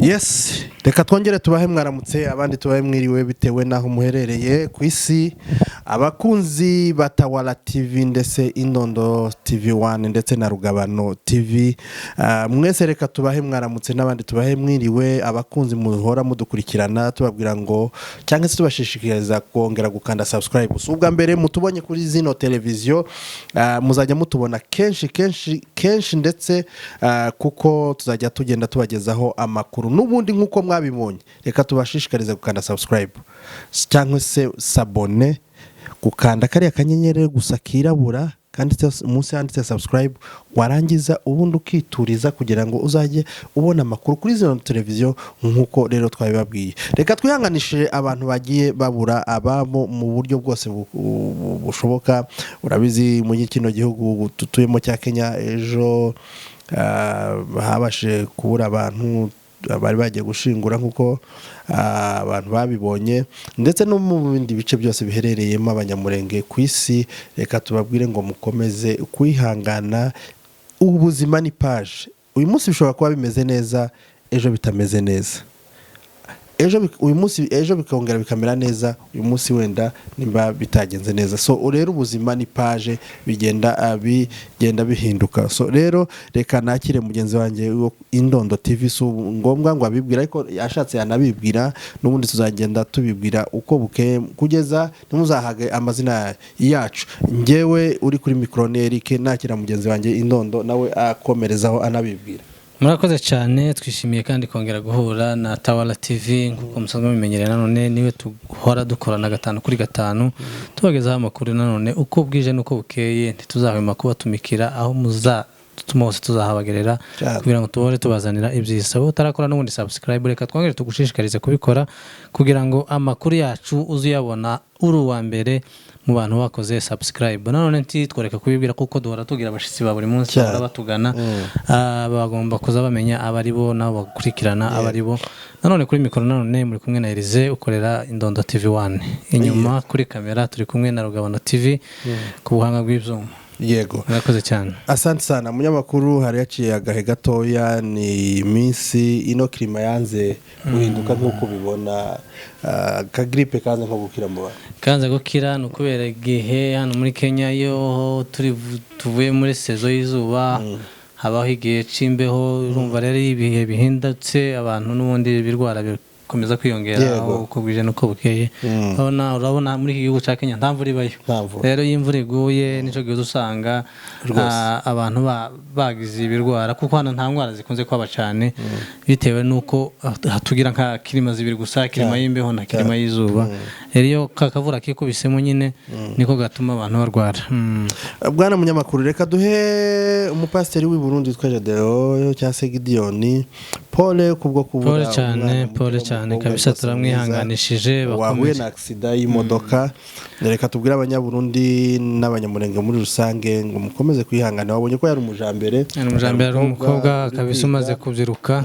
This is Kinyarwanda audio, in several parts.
Yes, reka twongere tubahe mwaramutse, abandi tubahe mwiriwe, bitewe n'aho muherereye ku isi. Abakunzi ba Tawala TV ndetse Indondo TV 1 ndetse na Rugabano TV, mwese reka tubahe mwaramutse, n'abandi tubahe mwiriwe. Abakunzi muhora mudukurikirana, tubabwira ngo cyangwa se tubashishikariza kongera gukanda subscribe. Si ubwa mbere mutubonye kuri zino televiziyo, muzajya mutubona kenshi kenshi kenshi, ndetse kuko tuzajya tugenda tubagezaho amakuru n'ubundi nk'uko mwabibonye. Reka tubashishikarize gukanda subscribe cyangwa se s'abonner, gukanda kariya kanyenyeri gusa kirabura kanditse munsi handitse subscribe, warangiza ubundi ukituriza kugira ngo uzajye ubona amakuru kuri zino televiziyo nk'uko rero twabibabwiye. Reka twihanganishe abantu bagiye babura ababo mu buryo bwose bushoboka. Urabizi, muri kino gihugu dutuyemo cya Kenya, ejo habashije kubura abantu bari bagiye gushingura nk'uko abantu babibonye, ndetse no mu bindi bice byose biherereyemo Abanyamurenge ku isi. Reka tubabwire ngo mukomeze kwihangana, ubuzima ni page. Uyu munsi bishobora kuba bimeze neza, ejo bitameze neza, ejo uyu munsi, ejo bikongera bikamera neza, uyu munsi wenda nimba bitagenze neza. So rero ubuzima ni page, bigenda bihinduka. So rero reka nakire mugenzi wanjye wo Indondo TV. Si ngombwa ngo abibwira, ariko ashatse yanabibwira. N'ubundi tuzagenda tubibwira uko bukeye kugeza ntimuzahage amazina yacu. Njyewe uri kuri mikoro ni Eric, nakira mugenzi wanjye Indondo, nawe akomerezaho anabibwira. Murakoze cyane. Twishimiye kandi kongera guhura na Tawala TV nk'uko musanzwe mubimenyereye. Nanone niwe duhora dukorana gatanu kuri gatanu, tubagezaho amakuru nanone uko bwije n'uko bukeye. Ntituzahwema kubatumikira, aho muza dutuma hose tuzahabagerera kugira ngo tubone tubazanira ibyiza. Wowe utarakora n'ubundi subscribe, reka twongere tugushishikarize kubikora kugira ngo amakuru yacu uze uyabona uri uwa mbere mu bantu bakoze subscribe. Nanone ntitworeka kubibwira kuko duhora tugira abashyitsi ba buri munsi bahora batugana. Bagomba kuza bamenya abari bo, nabo bakurikirana abari bo. Nanone kuri mikoro nanone muri kumwe na Elize ukorera Indondo TV 1. Inyuma kuri kamera turi kumwe na Rugabano TV ku buhanga bw'ibyuma. Murakoze cyane. Asante sana, munyamakuru. Hari yaciye agahe gatoya, ni iminsi ino climat yanze guhinduka nk'uko ubibona, akagiripe kanze nko gukira mu bantu. Kanze gukira ni ukubera igihe hano muri Kenya, iyo turi tuvuye muri saison y'izuba habaho igihe c'imbeho. Urumva rero, iyo ibihe bihindutse, abantu n'ubundi ibirwara bikomeza kwiyongera uko bwije n'uko bukeye. Urabona muri iki gihugu cya Kenya nta mvura ibayo. Nta mvura. Rero iyo imvura iguye nico gihe uza usanga abantu bagize ibirwara, kuko hano nta ndwara zikunze kuhaba cyane, bitewe n'uko tugira nka climat zibiri gusa, climat y'imbeho na climat y'izuba. Rero iyo ka kavura kikubisemo nyine niko gatuma abantu barwara. Bwana munyamakuru, reka duhe umupasiteri w'i Burundi witwa Jadeo cyangwa se Gidiyoni pole kubwo kubura Pole cyane, umwana pole muto cyane w'umukobwa kabisa, rwose turamwihanganishije, mwiza, wahuye bakomeze. na accident y'imodoka. Reka tubwire Abanyaburundi n'Abanyamurenge muri rusange ngo mukomeze kwihangana. Wabonye ko yari umujambere. Ni umujambere, ari umukobwa uri kabisa kwiga. umaze kubyiruka.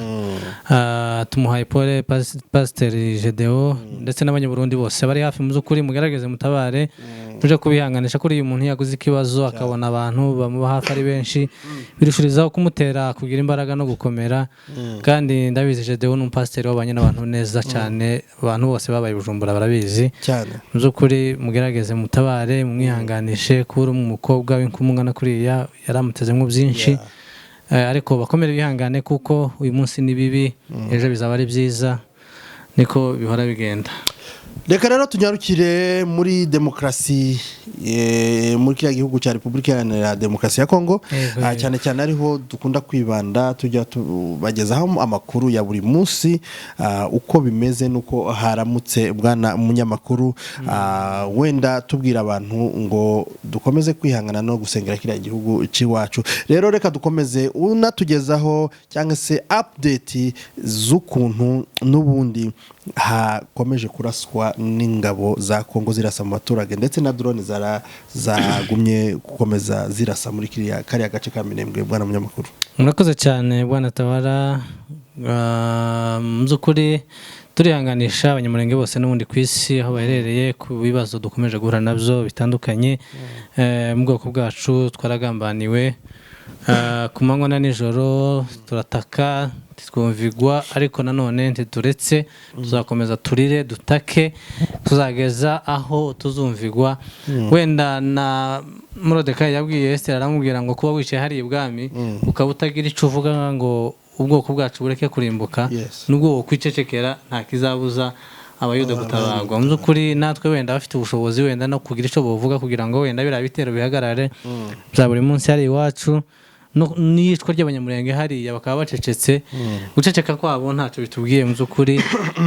Tumuhaye pole Pasiteri Gedeo ndetse n'Abanyaburundi bose bari hafi. Mu by'ukuri mugerageze mutabare, tuje kubihanganisha. Kuri uyu muntu yaguze ikibazo akabona abantu bamuba hafi ari benshi, birushirizaho kumutera kugira imbaraga no gukomera. Kandi ndabizi, Gedeo ni umupasiteri wabanye n'abantu neza cyane, abantu bose babaye i Bujumbura barabizi. Mu by'ukuri mugerageze mutabare, mumwihanganishe. Kuba uri umukobwa w'inkumi ungana kuriya, yaramutezemo byinshi. Ariko bakomere bihangane, kuko uyu munsi ni bibi, ejo bizaba ari byiza, niko bihora bigenda. Reka rero tunyarukire muri demokarasi, muri kiriya gihugu cya Repubulika Iharanira Demokarasi ya Kongo. Cyane cyane ariho dukunda kwibanda, tujya tubagezaho amakuru ya buri munsi, uko bimeze n'uko haramutse. Bwana munyamakuru, wenda tubwira abantu ngo dukomeze kwihangana no gusengera kiriya gihugu cy'iwacu. Rero reka dukomeze unatugezaho cyangwa se update z'ukuntu n'ubundi hakomeje kuraswa n'ingabo za Kongo, zirasa mu baturage, ndetse na drone zagumye gukomeza zirasa muri kariya gace ka Minembwe. Bwana munyamakuru. Murakoze cyane, bwana Tabara. Mu by'ukuri turihanganisha Abanyamurenge bose n'ubundi ku isi aho baherereye ku bibazo dukomeje guhura nabyo bitandukanye. Mu bwoko bwacu twaragambaniwe. Ku manywa na nijoro turataka. Ntitwumvigwa, ariko nanone ntituretse, tuzakomeza turire, dutake, tuzageza aho tuzumvigwa. Wenda na Morodekayi yabwiye Esiteri, aramubwira ngo kuba wicaye hariya ibwami ukaba utagira icyo uvuga ngo ubwoko bwacu bureke kurimbuka, nubwo wokwicecekera nta kizabuza Abayuda gutabarwa. Mu by'ukuri natwe wenda bafite ubushobozi wenda no kugira icyo bavuga kugira ngo wenda biriya bitero bihagarare bya buri munsi hari iwacu n'iyicwa ry'Abanyamurenge hariya, bakaba bacecetse. Guceceka kwabo ntacyo bitubwiye mu by'ukuri.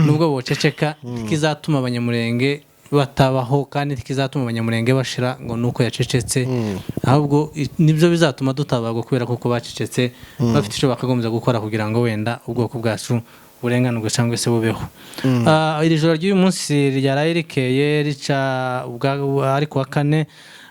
Nubwo boceceka, ntikizatuma Abanyamurenge batabaho, kandi ntikizatuma Abanyamurenge bashira ngo nuko yacecetse. Ahubwo nibyo bizatuma dutabarwa, kubera kuko bacecetse bafite icyo bakagombye gukora kugira ngo wenda ubwoko bwacu burenganurwe cyangwa se bubeho. Iri joro ry'uyu munsi ryaraye rikeye rica ari kuwa kane,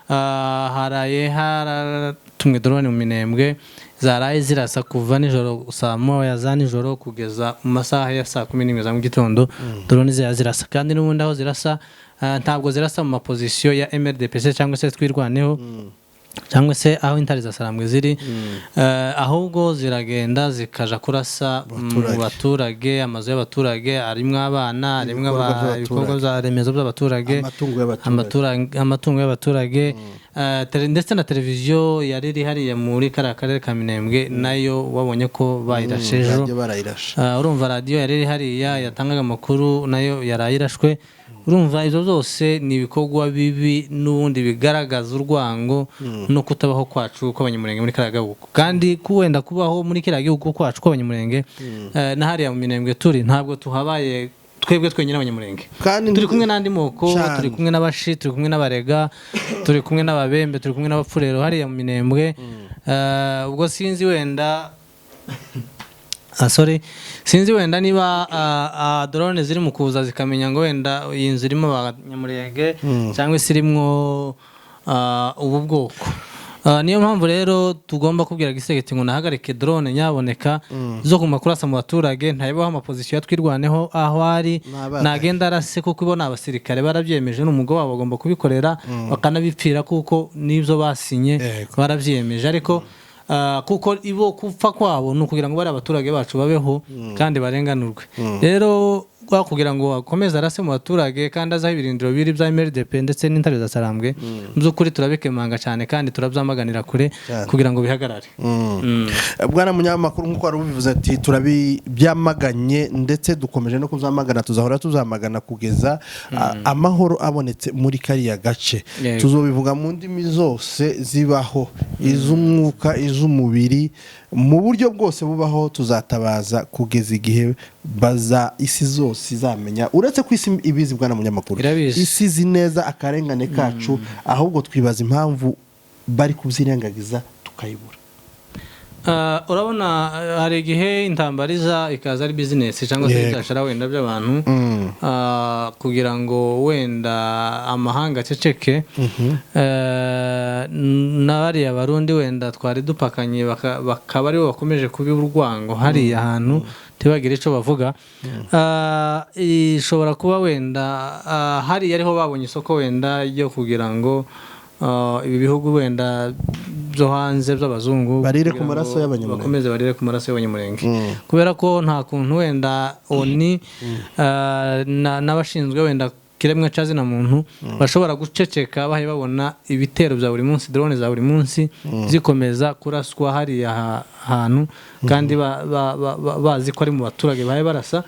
haraye haratumwe drone mu Minembwe zaraye zirasa kuva nijoro saa 1 za nijoro kugeza mu masaha ya saa 11 za mu gitondo. Drone zira zirasa, kandi n'ubundi aho zirasa, ntabwo zirasa mu mapozisiyo ya MRDPC cyangwa se Twirwaneho cyangwa se aho Intare za Sarambwe ziri, ahubwo ziragenda zikaja kurasa mu Baturage. baturage, amazu y'abaturage arimwo abana, arimwo Ibikorwa by'abaturage. ibikorwa bya remezo by'abaturage, Amatungo y'abaturage. Amatungo y'abaturage, ndetse na televiziyo yari iri hariya muri kariya karere ka Minembwe nayo wabonye ko bayirashe ejo. Radiyo barayirashe. Urumva radiyo yari iri hariya yatangaga amakuru nayo yaraye irashwe. Urumva ibyo byose ni ibikorwa bibi n'ubundi bigaragaza urwango no kutabaho kwacu kw'Abanyamurenge muri kariya gihugu. Kandi wenda kubaho muri kariya gihugu kwacu kw'Abanyamurenge, na hariya mu Minembwe turi, ntabwo tuhabaye twebwe twenyine Abanyamurenge. Kandi turi kumwe n'andi moko. Cyane. Turi kumwe n'Abashi, turi kumwe n'Abarega, turi kumwe n'Ababembe, turi kumwe n'Abapfurero hariya mu Minembwe. Ubwo sinzi wenda, sorry, sinzi wenda niba drone ziri mu kuza zikamenya ngo wenda iyi nzu irimo Abanyamurenge cyangwa se irimo ubu bwoko. Niyo mpamvu rero tugomba kubwira Tshisekedi ngo nahagarike drone nyaboneka zo kuma kurasa mu baturage, ntayibaho amapozisiyo ya Twirwaneho aho ari. Nabataye. Nagenda arase, kuko ibo ni abasirikare, barabyemeje, n'umugabo wabo bagomba kubikorera bakanabipfira, kuko n'ibyo basinye barabyiyemeje. Ariko kuko ibo gupfa kwabo ni ukugira ngo bari abaturage bacu babeho kandi barenganurwe. Rero kwa kugira ngo akomeze arase mu baturage kandi azaho ibirindiro biri bya MRDP ndetse n'Intare za Sarambwe, mu by'ukuri turabikemanga cyane kandi turabyamaganira kure Cyane. kugira ngo bihagarare. Bwana munyamakuru, nk'uko wari ubivuze ati turabibyamaganye ndetse dukomeje no kubyamagana, tuzahora tuzamagana kugeza amahoro abonetse muri kariya gace. Tuzobivuga mu ndimi zose zibaho, iz'umwuka, iz'umubiri, mu buryo bwose bubaho. Tuzatabaza kugeza igihe baza isi zose izamenya, uretse ko isi ibizi, bwana munyamakuru. Irabizi. Isi izi neza akarengane kacu, ahubwo twibaza impamvu bari kubyirengagiza tukayibura. Urabona, hari igihe intambara iza ikaza ari bizinesi cyangwa se ibyashara wenda by'abantu, kugira ngo wenda amahanga aceceke. Na bariya Barundi wenda twari dupakanye bakaba aribo bakomeje kubiba urwango hariya hantu, ntibagire icyo bavuga. Ishobora kuba wenda hariya ariho babonye isoko wenda ryo kugira ngo ibi bihugu wenda byo hanze by'abazungu Barire ku kugira ngo maraso y'Abanyamulenge. bakomeze barire ku maraso y'Abanyamulenge, kubera ko nta kuntu wenda ONU n'abashinzwe wenda kiremwa cya zina muntu bashobora guceceka bahe babona ibitero bya buri munsi, drone za buri munsi zikomeza kuraswa hariya hantu, kandi bazi ko ari mu baturage bahe barasa.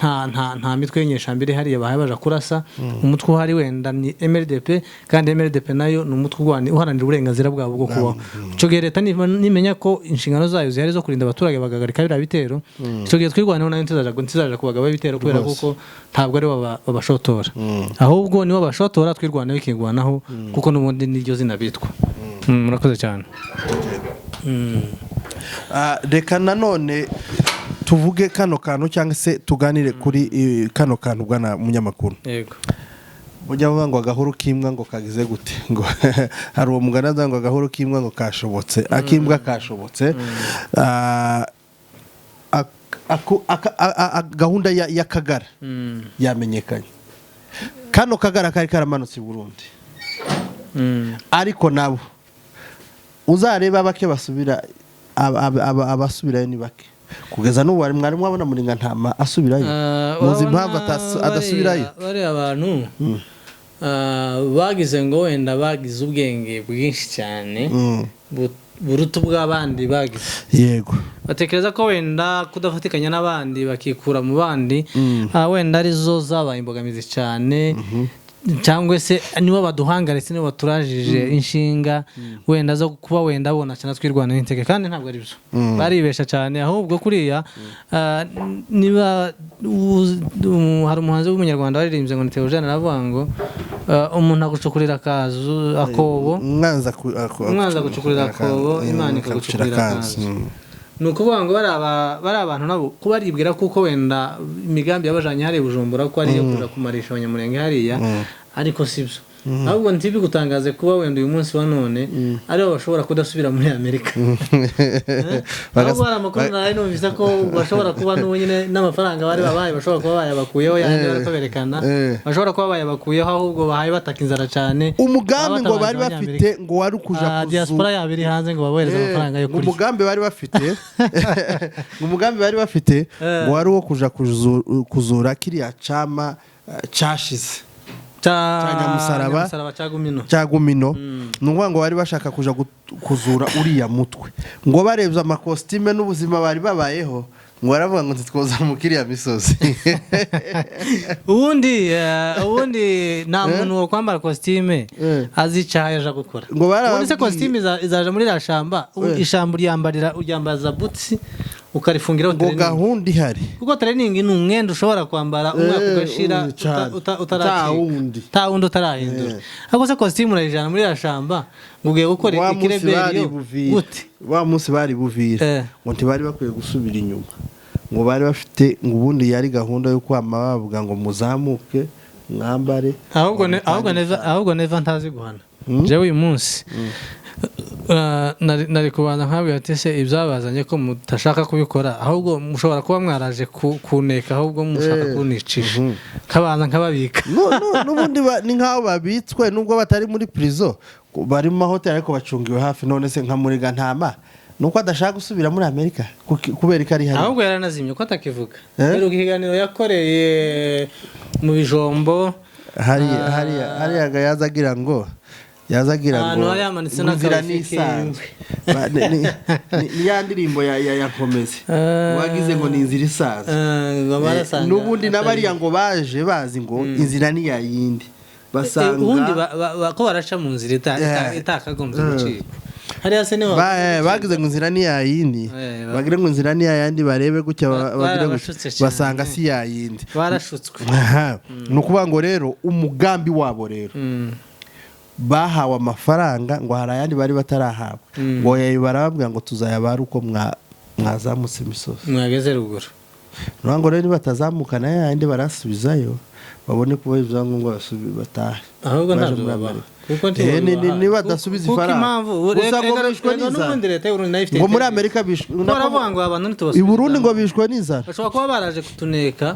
Nta mitwe y'inyeshyamba iri hariya bahe baja kurasa. Umutwe uhari wenda ni MRDP, kandi MRDP nayo ni umutwe uharanira uburenganzira bwabo bwo kubaho. Icyo gihe leta nimenya ko inshingano zayo zihari zo kurinda abaturage, bagahagarika biriya bitero, icyo gihe Twirwaneho nayo ntizaja kubagaba ibitero, kubera kuko ntabwo ari bo babashotora, ahubwo nibo bashotora Twirwaneho ikirwanaho, kuko n'ubundi niryo zina bitwa. Murakoze cyane. Reka nanone tuvuge kano kantu cyangwa se tuganire kuri kano kantu, bwana munyamakuru. Yego. Bujya bavuga ngo agahuru k'imbwa ngo kagize gute, ngo hari uwo mugani avuga ngo agahuru k'imbwa ngo kashobotse, ak'imbwa kashobotse. Gahunda y'Akagara yamenyekanye. Kano Kagara kari karamanutse i Burundi, ariko nabo uzareba bake basubira, abasubirayo ni bake. Kugeza n'ubu mwari mwabona Murengantama asubirayo? Muzi impamvu adasubirayo? Bariya abantu bagize ngo wenda bagize ubwenge bwinshi cyane buruta ubw'abandi bagize. Batekereza ko wenda kudafatikanya n'abandi, bakikura mu bandi, wenda arizo zabaye imbogamizi cyane, cyangwa se nibo baduhangaritse, nibo baturajije inshinga wenda zo kuba wenda bona cyane twirwanaho intege, kandi ntabwo ari byo. Baribesha cyane. Ahubwo kuriya, niba hari umuhanzi w'umunyarwanda waririmbye ngo ni Theogene, aravuga ngo umuntu agucukurira akazu, akobo, umwanzi umwanzi agucukurira akobo, Imana ikagucukurira akazu. Ni ukuvuga ngo bari abantu nabo kuba baribwira kuko wenda imigambi yabajanye hariya i Bujumbura ko ariyo kuja kumarisha Abanyamurenge hariya, ariko si byo. Ahubwo ntibigutangaze kuba wenda uyu munsi wa none aribo bashobora kudasubira muri Amerika. Ahubwo hari amakuru nari numvise ko bashobora kuba n'ubu nyine n'amafaranga bari babaye bashobora kuba bayabakuyeho, yandi bari kuberekana, bashobora kuba bayabakuyeho, ahubwo bahaye bataka inzara cyane. Umugambi ngo bari Batabaje. bafite ngo wari ukuja Diaspora yabo iri hanze ngo babohereze amafaranga yo ngo kurya. umugambi bari bafite ngo umugambi bari bafite ngo wari uwo kuja kuzura kiriya cama cashize cya cya Nyamusaraba. Nyamusaraba cya Gumino. Cya Gumino. Ni ukuvuga ngo bari bashaka kuja kuzura uriya mutwe. Ngo barebye amakositime n'ubuzima bari babayeho, ngo baravuga ngo ntitwoza mu kiriya misozi. Ubundi nta muntu wo kwambara kositime azi icyaha yaje gukora. Ngo barababwiye- Ubundi se kositime izaja muri iriya shamba? Ishamba uryambarira, uryambaza butsi, ukarifungiraho Ngo training. gahunda ihari Kuko training ni umwenda ushobora kwambara umwaka ugashira cyane. utaracika. Ta wundi. Ta wundi utarahindura. Ariko se kositimu urayijana muri iriya shamba ngo ugiye gukora Wa munsi bari ikireberiyo Buvira, gute? wa munsi bari Buvira, ngo ntibari bakwiye gusubira inyuma. Ngo bari bafite, ngo ubundi yari gahunda yo kwama bavuga ngo muzamuke mwambare. Ahubwo Neva ntazi guhana. Jewe uyu munsi nari kubanza nkabwira ati: "Se ibyabazanye ko mutashaka kubikora, ahubwo mushobora kuba mwaraje kuneka, ahubwo mushaka kunicisha." Nkabanza nkababika. N'ubundi ni nk'aho babitswe, nubwo batari muri prison, bari mu mahoteli ariko bacungiwe hafi. None se nka Murega Ntama nuko adashaka gusubira muri Amerika, kubera ko ari hano? Ahubwo yaranazimye ko atakivuga. Heruka ikiganiro yakoreye mu Bijombo. Hariya hariya hariya ga yaza agira ngo Ahantu hari hamanitse ngo inzira n'akabifi ni isanzwe. Ni ya ndirimbo ya Nkomezi, wagize ngo ni inzira isanzwe. Ngo barasanga N'ubundi n'abariya ngo baje bazi ngo inzira ni yayindi, basanga Ubundi ko baraca mu nzira itakagombye gucika hariya se niho Bagize ngo inzira ni yayindi, bagire ngo inzira ni yayindi, barebe gutya, bagire gutya, Barabashutse cyane. basanga si yayindi. Barashutswe. Aha. Ni ukuvuga ngo rero umugambi wabo rero, bahawe amafaranga, ngo hari ayandi bari batarahabwa, ngo yayo barababwira ngo tuzayabara uko mwazamutse imisozi, mwageze ruguru. Ni ukuvuga ngo rero nibatazamuka nayo yandi barasubizayo, babone kuba ibyangombwa batahe. Ahubwo Baje ntabyo muri babaha. Amerika. Kuko ntibabibaha. Niba badasubiza Kuko ifaranga. impamvu Gusa ngo bishwe rega n'inzara. n'ubundi leta y'u Burundi nayo ifite Ngo muri intelligence. Amerika bishwe Kuko baravuga ngo abantu i ntitubasubiza. Burundi ngo bishwe n'inzara. Bashobora kuba baraje kutuneka,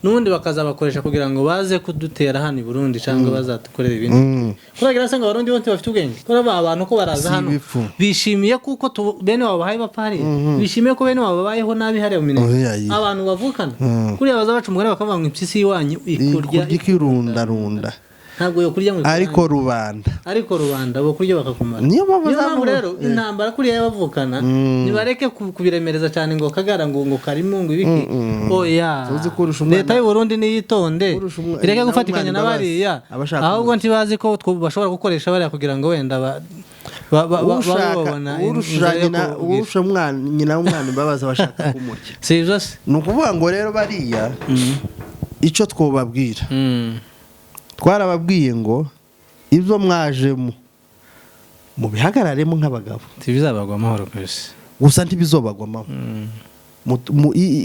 n'ubundi bakazabakoresha kugira ngo baze kudutera hano i Burundi cyangwa bazadukorera ibindi. Kuragira se ngo Abarundi bo ntibafite ubwenge? Kuri aba bantu ko baraza Si hano ibipfu. bishimiye kuko bene wabo bahaye bapfa hariya, bishimiye ko bene wabo babayeho nabi hariya mu Minembwe, Oya, ye. abantu bavukana. Kuriya baza baca umugani bakavuga ngo impyisi y'iwanyu ikurya Ikurya ikirundarunda. Ntabwo yo kurya ngo Ariko rubanda ariko rubanda bo kurya bakakumara. Niyo mpamvu Niyo mpamvu rero intambara kuriya y'abavukana, nibareke kubiremereza cyane ngo Kagara ngo karimo ngo ibiki. Oya, Uzi ko urusha umwana- leta y'u Burundi niyitonde, Urusha ireke nyina gufatikanya w'umwana na imbabazi, bariya. aba ashaka Ahubwo ntibazi ko bashobora gukoresha bariya kugira ngo wenda babe Ushaka babona urusha inzira yo nyina kugira. urusha umwana nyina w'umwana imbabazi aba ashaka kumurya. Si ibyo se? Ni ukuvuga ngo rero bariya icyo twobabwira, twarababwiye ngo ibyo mwajemo mubihagararemo nk'abagabo. Ntibizabagwa amahoro kabisa. Gusa ntibizobagwamo.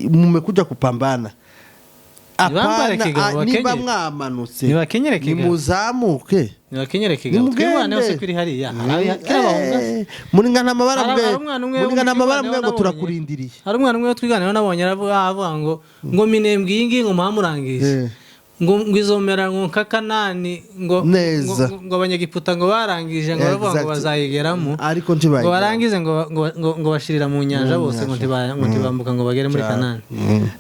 Mumekuja kupambana. Ntibambare Apana, kigabo, niba bakenyere. mwamanutse, Nibakenyere kigabo. nimuzamuke. Nibakenyere kigabo. Nimugende. Twirwaneho se kuri hariya. Kera bahunga se. Muri ngana barambwiye, Hari umwana umwe muri ngana w'umutwe barambwiye ngo nabonye. turakurindiriye. Hari umwana umwe twiganiraho nabonye aravuga ngo Minembwe iyi ngiyi ngo muhamurangije. ngo izomera ngo nka Kanani, ngo Neza. ngo Abanyegiputa ngo barangije, ngo baravuga ngo bazayigeramo, Ariko ngo ntibayigeramo. barangize ngo bashirira mu nyanja bose, ngo ntibambuka ngo bagere muri Kanani.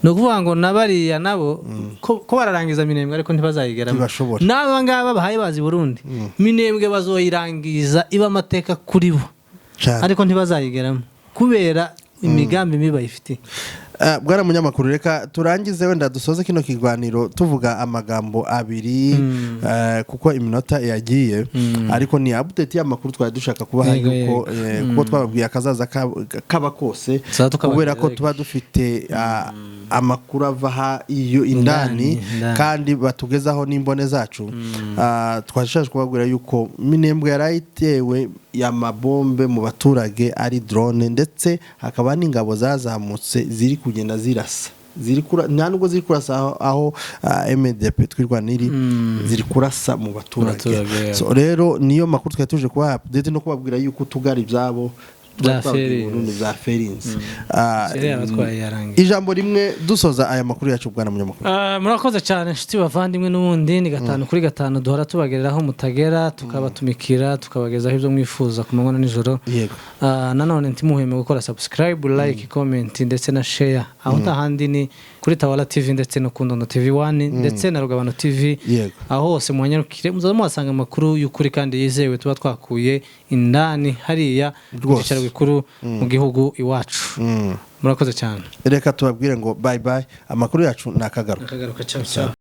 Ni ukuvuga ngo na bariya nabo ko bararangiza Minembwe, ariko ntibazayigeramo. Ntibashobora. N'aba ngaba bahaye bazi Burundi, Minembwe bazoyirangiza iba amateka kuri bo, ariko ntibazayigeramo kubera imigambi mibi bayifitiye. Bwana munyamakuru, reka turangize, wenda dusoze kino kiganiro tuvuga amagambo abiri, kuko iminota yagiye, ariko ni update y'amakuru twari dushaka kubaha, yuko kuko twababwiye akazaza kaba kose, Tuzaza tukabagezaho. kubera ko tuba dufite amakuru ava ha iyo indani, Indani, indani. kandi batugezaho n'imbone zacu. Twashaje kubabwira yuko Minembwe yarayitewe y'amabombe mu baturage ari drone, ndetse hakaba n'ingabo zazamutse ziri kugenda zirasa, nta nubwo ziri kurasa aho MDP Twirwaneho iri, ziri kurasa mu baturage. Baturage, yeah. So rero niyo makuru twari tuje kubaha update no kubabwira yuko utugara ibyabo Bya twari twababwiye Ferins. Burundi bya Ferins. Kera yabatwaye yarangiye. Ijambo rimwe dusoza aya makuru yacu, bwana munyamakuru. Murakoze cyane, inshuti bavandimwe. N'ubundi ni gatanu kuri gatanu, duhora tubagereraho mutagera, tukabatumikira, tukabagezaho ibyo mwifuza ku manywa na nijoro. Nanone ntimuhweme gukora subscribe, like, comment ndetse na share. Aho ntahandi ni kuri Tawala TV ndetse no ku Ndondo TV 1 ndetse na Rugabano TV. Aho hose muhanyarukire, muzaza muhasanga amakuru y'ukuri kandi yizewe tuba twakuye indani hariya mu cyicaro gikuru mu gihugu iwacu. Murakoze cyane. Reka tubabwire ngo bye bye, amakuru yacu ni akagaruka. Akagaruka, ciao ciao.